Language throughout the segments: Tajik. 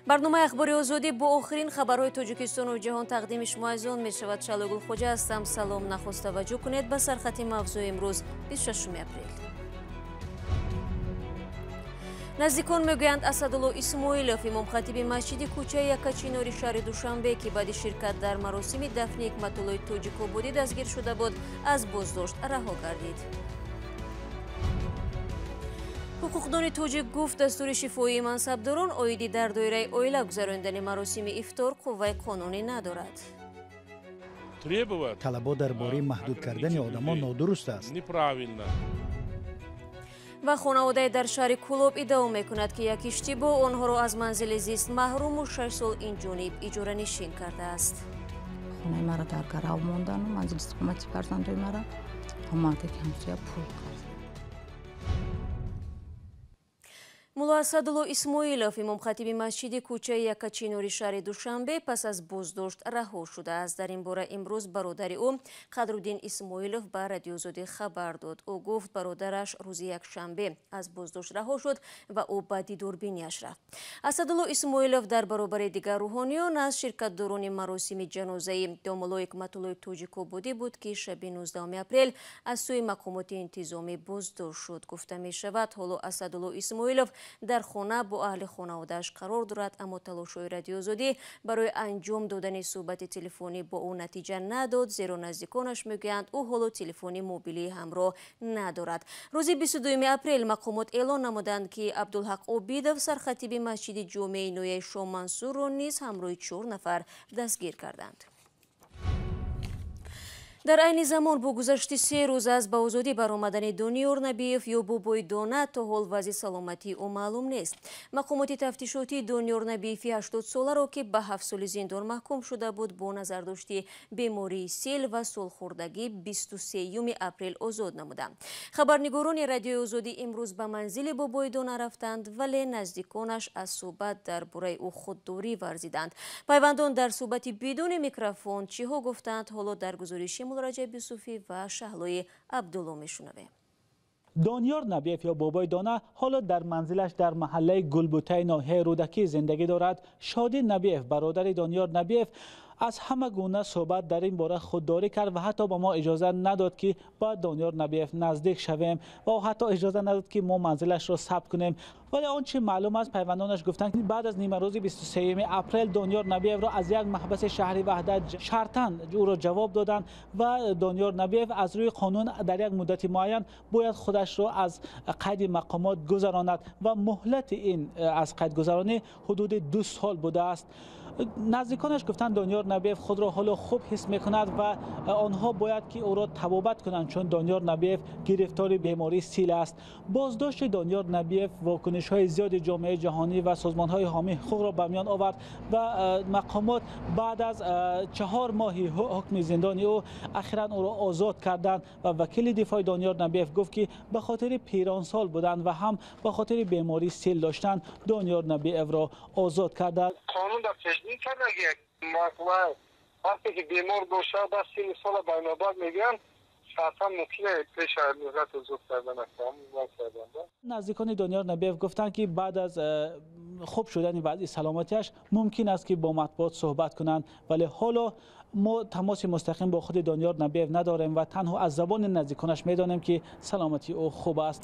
Барномаи Ахбори Озодӣ бо охирин хабарҳои Тоҷикистону ҷаҳон тақдими шумо азизон мешавад. Шалогул Хоҷа ҳастам. Салом. Нахуст таваҷҷӯҳ кунед ба сархати мавзӯи имрӯз, 26 апрел. Наздикон мегӯянд, Асадулло Исмоилов, имомхатиби масҷиди кӯчаи Якачинори шаҳри Душанбе, ки баъди ширкат дар маросими дафни Ҳикматуллои Тоҷикободӣ дастгир шуда буд, аз боздошт раҳо гардид. Ҳуқуқдони тоҷик гуфт, дастури шифоии мансабдорон оиди дар доираи оила гузарондани маросими ифтор қувваи қонунӣ надорад. Талабот дар бораи маҳдуд кардани одамон нодуруст аст. Ва хонаводае дар шаҳри Кӯлоб иддао мекунад, ки як иштибоҳ онҳоро аз манзили зист маҳруму 6 сол инҷониб иҷоранишин кардааст. Хонаи маро дар гарав мондану манзили истиқомати фарзандои мара омада, ки ҳамсоя пул қарз. Мулло Асадулло Исмоилов, имомхатиби масҷиди кӯчаи Якачинори шаҳри Душанбе, пас аз боздошт раҳо шудааст. Дар ин бора имрӯз бародари ӯ Қадруддин Исмоилов ба Радиоозодӣ хабар дод. Ӯ гуфт, бародараш рӯзи якшанбе аз боздошт раҳо шуд ва ӯ ба дидорбинияш рафт. Асадулло Исмоилов дар баробари дигар рӯҳониён аз ширкатдорони маросими ҷанозаи домулло Ҳикматуллои Тоҷикободӣ буд, ки шаби 19 апрел аз сӯи мақомоти интизомӣ боздошт шуд. Гуфта мешавад, ҳоло Асадулло Исмоилов дар хона бо аҳли хонаводааш қарор дорад, аммо талошҳои Радиоозодӣ барои анҷом додани суҳбати телефонӣ бо ӯ натиҷа надод, зеро наздиконаш мегӯянд, ӯ ҳоло телефони мобилии ҳамроҳ надорад. Рӯзи 22 апрел мақомот эълон намуданд, ки Абдулҳақ Обидов, сархатиби масҷиди ҷомеаи ноҳияи Шомансурро низ ҳамроҳи 4 нафар дастгир карданд. Дар айни замон бо гузашти 3 рӯз аз ба озодӣ баромадани Дониёр Набиев ё Бобои Дона то ҳол вазъи саломатии ӯ маълум нест. Мақомоти тафтишотии Дониёр Набиеви 80-соларо, ки ба 7 соли зиндон маҳкум шуда буд, бо назардошти бемории сел ва солхӯрдагӣ 23 апрел озод намуданд. Хабарнигорони Радиои Озодӣ имрӯз ба манзили Бобои Дона рафтанд, вале наздиконаш аз суҳбат дар бораи ӯ худдорӣ варзиданд. Пайвандон дар суҳбати бидуни микрофон чиҳо гуфтанд, ҳоло дар гузориши Муллораҷаб Юсуфӣ ва Шаҳлои Абдулло мешунавем. Дониёр Набиев ё Бобои Дона ҳоло дар манзилаш дар маҳаллаи Гулбутаи ноҳияи Рӯдакӣ зиндагӣ дорад. Шодӣ Набиев, бародари Дониёр Набиев, аз ҳама гуна суҳбат дар ин бора худдорӣ кард ва ҳатто ба мо иҷоза надод, ки ба Дониёр Набиев наздик шавем ва ҳатто иҷоза надод, ки мо манзилашро сабт кунем. Вале он чи маълум аст, пайвандонаш гуфтанд, ки баъд аз нимарӯзи 23 апрел Дониёр Набиевро аз як маҳбаси шаҳри Ваҳдат шартан ӯро ҷавоб доданд ва Дониёр Набиев аз рӯи қонун дар як муддати муайян бояд худашро аз қайди мақомот гузаронад ва муҳлати ин аз қайдгузаронӣ ҳудуди 2 сол будааст. Наздиконаш гуфтанд, Дониёр Набиев худро ҳоло хуб ҳис мекунад ва онҳо бояд ки ӯро табобат кунанд, чун Дониёр Набиев гирифтори бемории сил аст. Боздошти Дониёр Набиев вокунишҳои зиёди ҷомеаи ҷаҳонӣ ва созмонҳои ҳомии ҳуқуқро ба миён овард ва мақомот баъд аз 4 моҳи ҳукми зиндони ӯ ахиран ӯро озод карданд ва вакили дифои Дониёр Набиев гуфт, ки ба хотири пиронсол будан ва ҳам ба хотири бемории сил доштан Дониёр Набиевро озод карданд. Пешбинӣ кардаги вақте ки бемор бошад, ба 30 сола байнобат мегӯянд, шартан мумкин пеш аз муҳлат озод кардан. Наздикони Дониёр Набиев гуфтанд, ки баъд аз хуб шудани вазъи саломатиаш мумкин аст, ки бо матбуот суҳбат кунанд, вале ҳоло мо тамоси мустақим бо худи Дониёр Набиев надорем ва танҳо аз забони наздиконаш медонем, ки саломатии ӯ хуб аст.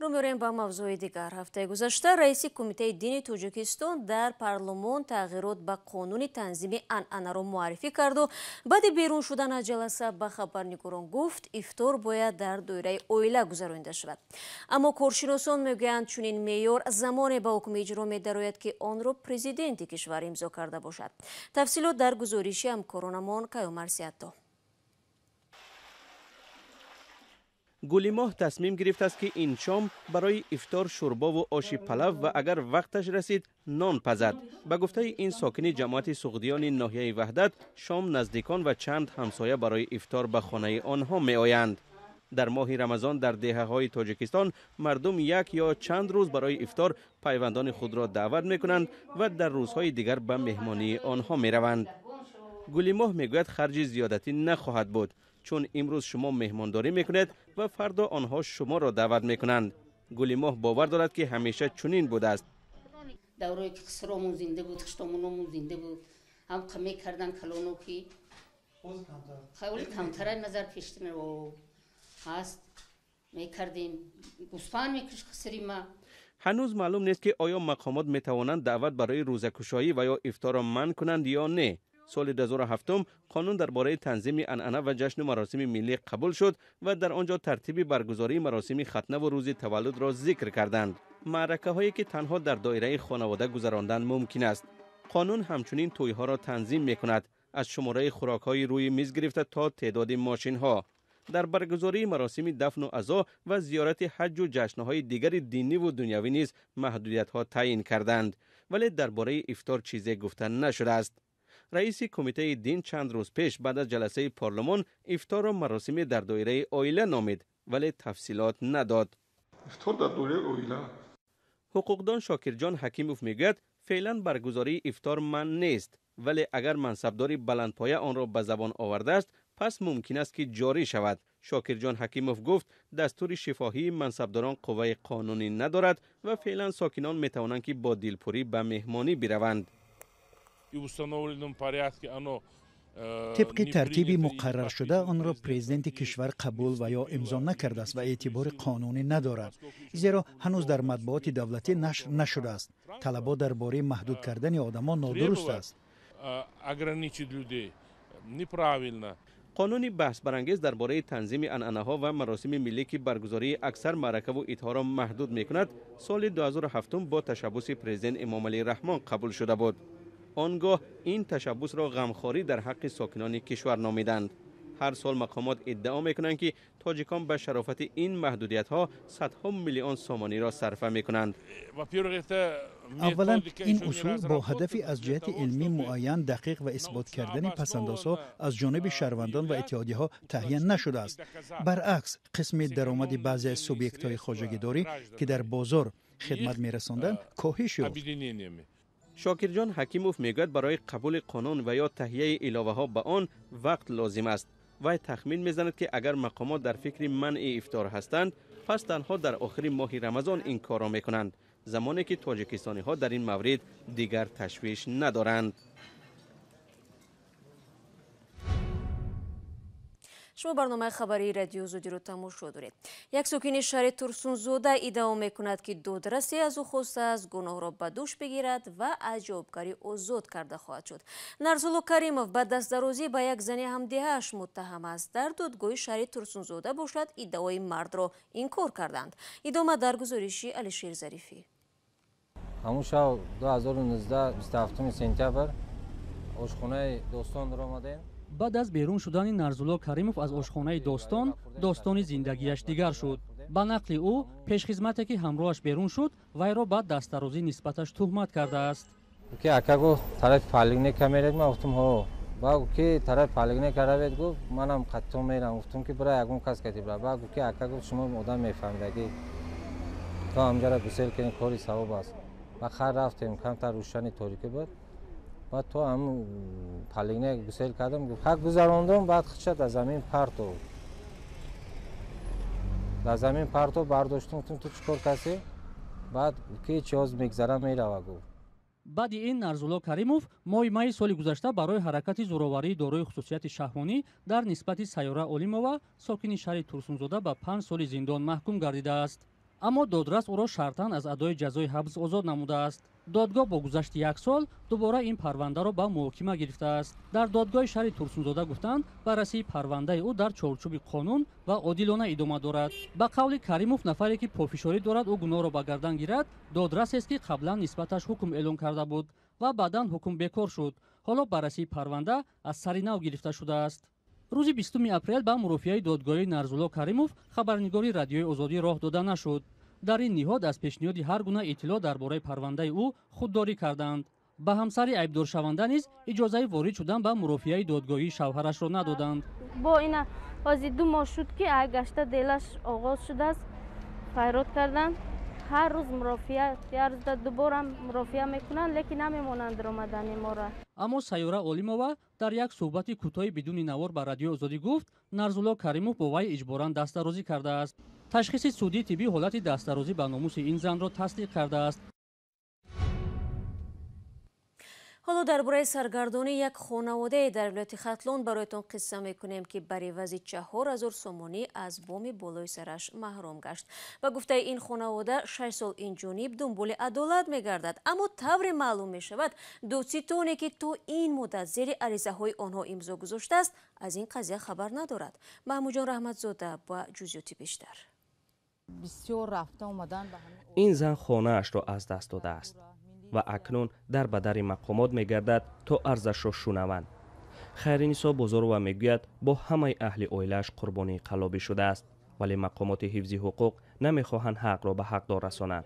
Рӯ меорем ба мавзӯи дигар. Ҳафтаи гузашта раиси Кумитаи дини Тоҷикистон дар парлумон тағйирот ба қонуни танзими анъанаро муаррифӣ карду баъди берун шудан аз ҷаласа ба хабарнигорон гуфт, ифтор бояд дар доираи оила гузаронида шавад. Аммо коршиносон мегӯянд, чунин меъёр замоне ба ҳукми иҷро медарояд, ки онро президенти кишвар имзо карда бошад. Тафсилот дар гузориши ҳамкоронамон Каюмар Сиятто. Гулимоҳ тасмим гирифтааст, ки ин шом барои ифтор шӯрбову оши палав ва агар вақташ расид нон пазад. Ба гуфтаи ин сокини ҷамоати Суғдиёни ноҳияи Ваҳдат, шом наздикон ва чанд ҳамсоя барои ифтор ба хонаи онҳо меоянд. Дар моҳи Рамазон дар деҳаҳои Тоҷикистон мардум як ё чанд рӯз барои ифтор пайвандони худро даъват мекунанд ва дар рӯзҳои дигар ба меҳмонии онҳо мераванд. Гулимоҳ мегӯяд, харҷи зиёдатӣ нахоҳад буд, чун имрӯз шумо меҳмондорӣ мекунед ва фардо онҳо шуморо даъват мекунанд. Гулимоҳ бовар дорад, ки ҳамеша чунин будааст. Даврое ки хисромон зинда буд, хиштомономон зинда буд, ҳам мекардан калоно, ки хеле камтара назар пештар ҳаст, мекардем, гӯсфанд мекушт хисри ма. Ҳанӯз маълум нест, ки оё мақомот метавонанд даъват барои рӯзакушоӣ ва ё ифторро манъ кунанд ё не. Соли 2007 қонун дар бораи танзими анъана ва ҷашну маросими миллӣ қабул шуд ва дар он ҷо тартиби баргузории маросими хатнаву рӯзи таваллудро зикр карданд, маъракаҳое ки танҳо дар доираи хонавода гузарондан мумкин аст. Қонун ҳамчунин тӯйҳоро танзим мекунад, аз шумораи хӯрокҳои рӯи миз гирифта то теъдоди мошинҳо. Дар баргузории маросими дафну азо ва зиёрати ҳаҷҷу ҷашнҳои дигари диниву дунявӣ низ маҳдудиятҳо таъин карданд, вале дар бораи ифтор чизе гуфта нашудааст. Раиси кумитаи дин чанд рӯз пеш баъд аз ҷаласаи парлумон ифторро маросиме дар доираи оила номид, вале тафсилот надод. Ифтор дар доираи оила. Ҳуқуқдон Шокирҷон Ҳакимов мегӯяд, феълан баргузории ифтор манъ нест, вале агар мансабдори баландпоя онро ба забон овардааст, пас мумкин аст, ки ҷорӣ шавад. Шокирҷон Ҳакимов гуфт, дастури шифоҳии мансабдорон қувваи қонунӣ надорад ва феълан сокинон метавонанд, ки бо дилпурӣ ба меҳмонӣ бираванд. Тибқи тартиби муқарраршуда онро президенти кишвар қабул ва ё имзо накардааст ва эътибори қонунӣ надорад, зеро ҳанӯз дар матбуоти давлатӣ нашр нашудааст. Талабот дар бораи маҳдуд кардани одамон нодуруст аст. Қонуни баҳсбарангез дар бораи танзими анъанаҳо ва маросими миллӣ, ки баргузории аксар маъракаву идҳоро маҳдуд мекунад, соли 2007 бо ташаббуси президент Эмомалӣ Раҳмон қабул шуда буд. Он гоҳ ин ташаббусро ғамхорӣ дар ҳаққи сокинони кишвар номиданд. Ҳар сол мақомот иддао мекунанд, ки тоҷикон ба шарофати ин маҳдудиятҳо садҳо миллион сомониро сарфа мекунанд. Аввалан, ин усул бо ҳадафи аз ҷиҳати илмӣ муайян, дақиқ ва исбот кардани пасандозҳо аз ҷониби шаҳрвандон ва иттиҳодияҳо таҳия нашудааст. Баръакс, қисми даромади баъзе аз субъектҳои хоҷагидорӣ, ки дар бозор хидмат мерасонданд, коҳиш ёфт. Шокирҷон Ҳакимов мегӯяд, барои қабули қонун ва ё таҳияи иловаҳо ба он вақт лозим аст. Вай тахмин мезанад, ки агар мақомот дар фикри манъи ифтор ҳастанд, пас танҳо дар охири моҳи Рамазон ин корро мекунанд, замоне ки тоҷикистониҳо дар ин маврид дигар ташвиш надоранд. Шумо барномаи хабарии Радиои Озодиро тамошо доред. Як сокини шаҳри Турсунзода иддао мекунад, ки додрасе аз ӯ хостааст гуноҳро ба дӯш бигирад ва аз ҷавобгарӣ озод карда хоҳад шуд. Нарзулло Каримов ба дастдарозӣ ба як зани ҳамдеҳааш муттаҳам аст. Дар додгоҳи шаҳри Турсунзода бошад, иддаои мардро инкор карданд. Идома дар гузориши Алишер Зарифӣ. Ҳамун шаб 2019 27 сентябр ошхонаи Достон омадем. Баъд аз берун шудани Нарзулло Каримов аз ошхонаи Достон, достони зиндагиаш дигар шуд. Ба нақли ӯ, пешхизмате, ки ҳамроҳаш берун шуд, вайро ба дастдарозӣ нисбаташ туҳмат кардааст. Ки ака гуфт, тарафи поликлиника меред? Ман гуфтум, ҳо. Баъд гуфт, ки тарафи поликлиника равед, гуфт, манам қатто мерам. Гуфтум, ки бира, ягон кас кати бира. Баъд гуфт, ки ака, гуфт, шумо одам мефаҳмидагӣ, то ҳамҷара гусел кунем, кори савоб аст. Ба хар рафтем, камтар рӯшани торикӣ буд. Баъд то ҳам поликлиника гусел кардам, гуфт, ҳақ гузарондум. Баъд хича дар замин партов, дар замин партов, бардоштум, гуфтум, ту чӣ кор каси? Баъд ки чиҳоз мегзара, мерава, гуфт. Баъди ин Нарзулло Каримов моҳи майи соли гузашта барои ҳаракати зӯроварии дорои хусусияти шаҳвонӣ дар нисбати Сайёра Олимова, сокини шаҳри Турсунзода, ба 5 соли зиндон маҳкум гардидааст. Аммо додрас ӯро шартан аз адои ҷазои ҳабс озод намудааст. Додгоҳ бо гузашти як сол дубора ин парвандаро ба муҳокима гирифтааст. Дар додгоҳи шаҳри Турсунзода гуфтанд, баррасии парвандаи ӯ дар чорчӯби қонун ва одилона идома дорад. Ба қавли Каримов, нафаре, ки пофишорӣ дорад ӯ гуноҳро ба гардан гирад, додрасест, ки қаблан нисбаташ ҳукм эълон карда буд ва баъдан ҳукм бекор шуд. Ҳоло баррасии парванда аз сари нав гирифта шудааст. Рӯзи 20 апрел ба мурофиаи додгоҳии Нарзулло Каримов хабарнигори Радиои Озодӣ роҳ дода нашуд. Дар ин ниҳод аз пешниҳоди ҳар гуна иттилоъ дар бораи парвандаи ӯ худдорӣ карданд. Ба ҳамсари айбдоршаванда низ иҷозаи ворид шудан ба мурофиаи додгоҳии шавҳарашро надоданд. Бо ина ҳозир 2 моҳ шуд, ки ай гашта делаш оғоз шудааст, файрод кардан. Ҳар рӯз мурофиа, як рӯзда дуборам мурофиа мекунанд, лекин намемонанд омадани моро. Аммо Сайёра Олимова дар як суҳбати кӯтоҳи бидуни навор ба Радиои Озодӣ гуфт, Нарзулло Каримов бо вай иҷборан дастдарозӣ кардааст. Ташхиси судии тиббӣ ҳолати дастдарозӣ ба номуси ин занро тасдиқ кардааст. Ҳоло дар бораи саргардонии як хонаводае дар вилояти Хатлон бароятон қисса мекунем, ки бар ивази 4000 сомонӣ аз боми болои сараш маҳрум гашт. Ба гуфтаи ин хонавода 6 сол ин ҷониб дунболи адолат мегардад, аммо тавре маълум мешавад, додситоне ки то ин муддат зери аризаҳои онҳо имзо гузоштааст, аз ин қазия хабар надорад. Маҳмудҷон Раҳматзода ба ҷузъиёти бештар. Ин зан хонаашро аз даст додааст ва акнун дар ба дари мақомот мегардад то арзашро шунаванд. Хайринисо Бозорова мегӯяд, бо ҳамаи аҳли оилааш қурбонии қаллобӣ шудааст, вале мақомоти ҳифзи ҳуқуқ намехоҳанд ҳақро ба ҳақдор расонанд.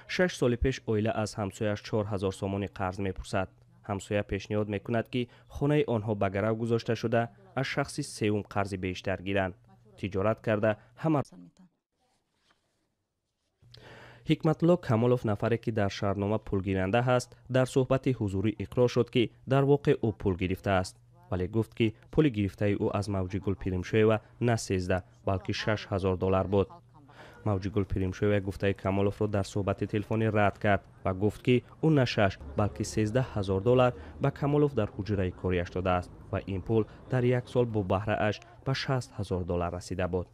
6 соли пеш оила аз ҳамсояаш 4000 сомонӣ қарз мепурсад. Ҳамсоя пешниҳод мекунад, ки хонаи онҳо ба гарав гузошта шуда, аз шахси сеюм қарзи бештар гиранд. Тиҷорат карда ҳама. Ҳикматулло Камолов, нафаре ки дар шаҳрнома пулгиранда ҳаст, дар суҳбати ҳузурӣ иқрор шуд, ки дар воқеъ ӯ пул гирифтааст, вале гуфт, ки пули гирифтаи ӯ аз Мавҷигул Пиримшоева на 13, балки 6000 доллар буд. Мавҷигул Пиримшоева гуфтаи Камоловро дар суҳбати телефонӣ рад кард ва гуфт, ки ӯ на 6, балки 13 000 доллар ба Камолов дар ҳуҷраи кориаш додааст ва ин пул дар як сол бо баҳрааш ба 60 000 доллар расида буд.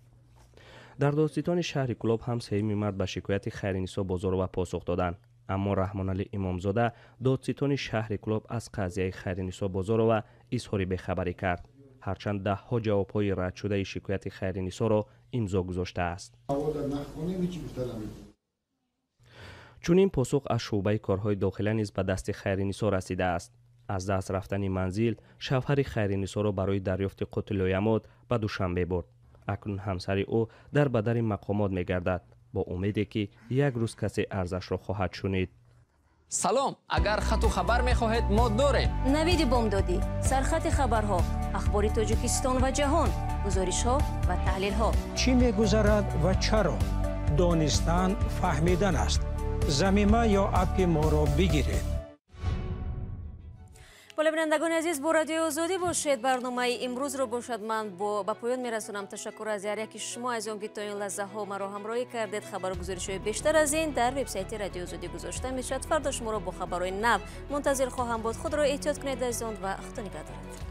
Дар додситони шаҳри Кӯлоб ҳам 3 март ба шикояти Хайринисо Бозорова посух доданд. Аммо Раҳмоналӣ Имомзода, додситони шаҳри Кӯлоб, аз қазияи Хайринисо Бозорова изҳори бехабарӣ кард, ҳарчанд даҳҳо ҷавобҳои радшудаи шикояти Хайринисоро имзо гузоштааст. Чунин посух аз шӯъбаи корҳои дохила низ ба дасти Хайринисо расидааст. Аз даст рафтани манзил шавҳари Хайринисоро барои дарёфти қутли-лоямот ба Душанбе бурд. Акнун ҳамсари ӯ дар ба дари мақомот мегардад, бо умеде ки як рӯз касе арзашро хоҳад шунид. Салом, агар хату хабар мехоҳед, мо дорем. Навиди бомдодӣ, сархати хабарҳо, ахбори Тоҷикистон ва ҷаҳон, гузоришҳо ва таҳлилҳо. Чӣ мегузарад ва чаро? Донистан фаҳмидан аст. Замима ё аппи моро бигиред. Боле бинандагони азиз, бо Радиои Озодӣ бошед. Барномаи имрӯзро бошад ман ба поён мерасонам. Ташаккур аз ҳар яки шумо аз он ки то ин лаҳзаҳо маро ҳамроҳӣ кардед. Хабару гузоришҳои бештар аз ин дар вебсайти Радиои Озодӣ гузошта мешавад. Фардо шуморо бо хабарҳои нав мунтазир хоҳам буд. Худро эҳтиёт кунед азизон ва Худо нигаҳдорад.